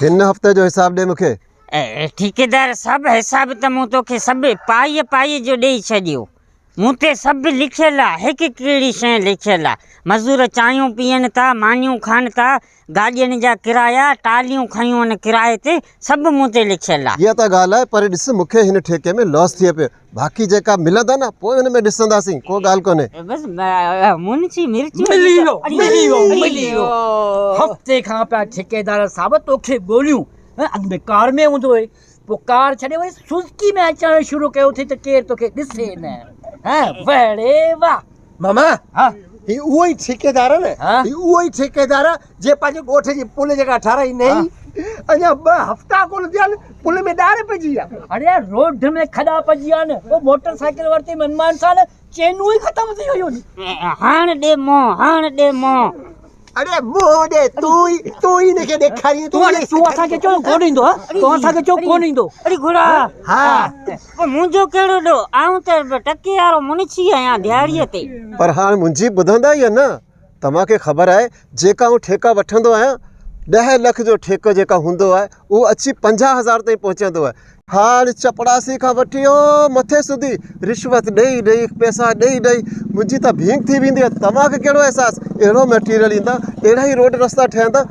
هن هفتي جو حساب ڏي مون کي. ٺيڪيدار صاحب حساب ته مون توکي سڀ پائيء پائيء جو ڏيئي ڇڏيو. مون تي سڀ لکيل آ، هڪ هڪ ڪهڙي شيء لکيل آ. مزور چانهيون پيئن ٿا، مانيون کائن ٿا، گاڏين جا ڪرايا، ٽاليون کنيون آهن ڪرائي تي، سڀ مون تي لکيل آ. اها ته ڳالهه آهي پر ڏس مون کي هن ٺيڪي ۾ لاس ٿئي پيو. باقي جيڪا ملندا نه پوء ان ۾ ڏسنداسين، ڪو ڳالهه ڪونهي. بس منشي مرچون ملي ويو، ملي ويو، ملي ويو. هفتي کان پيا ٺيڪيدار صاحب توکي ڳوليون. اڳ ۾ ڪار ۾ هوندو هئي. پوء ڪار ڇڏي وري سوزڪي ۾ اچڻ شروع ڪيو اٿئي ته ڪير توکي ڏسي نه. ها واهه ڙي واهه. ماما هي اهو ئي ٺيڪيدار آهي نه هي اهو ئي ٺيڪيدار آهي جنهن پنهنجي ڳوٺ جي پل جيڪا ٺاراهي نئين اڃا ٻه هفتا ڪونه ٿيا آهن پل ۾ ڏار پئجي ويا. اڙي يار روڊ ۾ کڏا پئجي ويا آهن او موٽر سائيڪل ورتي منمان سان چينون ئي ختم ٿي ويون. هاڻ ڏي منهن هاڻ ڏي منهن. اڙي منهن ڏي تون ئي تون ئي هن کي ڏيکارين تون اڙي تون اسان کي چيو ڪونه ايندو ها تون اسان کي چيو ڪونه ايندو. اڙي گهوڙا ها پوء منهنجو ڪهڙو ڏوهه آئون ته ٽڪي وارو منشي آهيان ڌياڙيء تي. پر هاڻ منهنجي ٻڌندا يا نه توهان کي خبر آهي جيڪا آئون ٺيڪا وٺندو آهيان ڏهه لک جو ٺيڪو جيڪا هوندو آهي اهو اچي 50 هزار تائين پهچندو آهي. هاڻ چپڙاسي کان وٺي او مٿي سڌي رشوت ڏئي ڏئي پئسا ڏئي ڏئي منهنجي ته ڀينگ ٿي ويندي آهي توهان کي ڪهڙو احساس اهڙو مٽيريل ايندا اهڙا ئي روڊ رستا ٺهندا.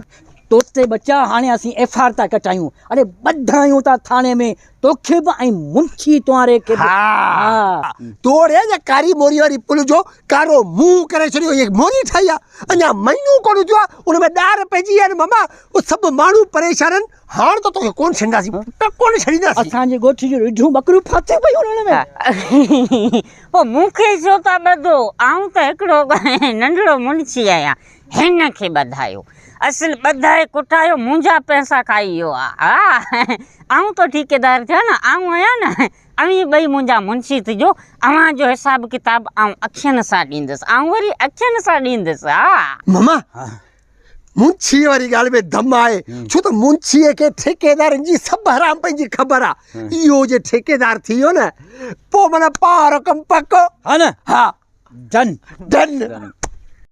توتي ٻچا هاڻي اسين ايف آر ٿا ڪٽايون اڙي ٻڌايون ٿا ٿاڻي ۾ توکي به ۽ منشي تنهاري کي به. ها توڙي جا ڪاري موري واري پل جو ڪارو منهن ڪري ڇڏيو هي موري ٺاهي آ اڃا مهينو ڪونه ٿيو آ ان ۾ ڏار پئجي ويا آهن ماما او سڀ ماڻهو پريشان آهن هاڻ ته توکي ڪونه ڇڏينداسين پٽ ڪونه ڇڏينداسين. اسان جي ڳوٺ جون رڍون ٻڪريون ڦاٿيون پيون آهن ان ۾. پوء مون کي ڇو ٿا ٻڌو آئون ته هڪڙو ننڍڙو منشي آهيان هن کي ٻڌايو. اصل ٻڌائي ڪٽايو منهنجا پئسا کائي ويو آ. ها آئون ته ٺيڪيدار ٿيان نه آئون آهيان نه اوهين ٻئي منهنجا منشي ٿجو اوهان جو حساب ڪتاب آئون اکين سان ڏيندس آئون وري اکين سان ڏيندس ها. ماما منشيء واري ڳالهه ۾ دم آهي ڇو ته منشيء کي ٺيڪيدارن جي سڀ حرامپن جي خبر آ اهو جي ٺيڪيدار ٿي ويو نه پوء معنيٰ پاء وارو ڪم پڪو ها نه ها ڊن ڊن.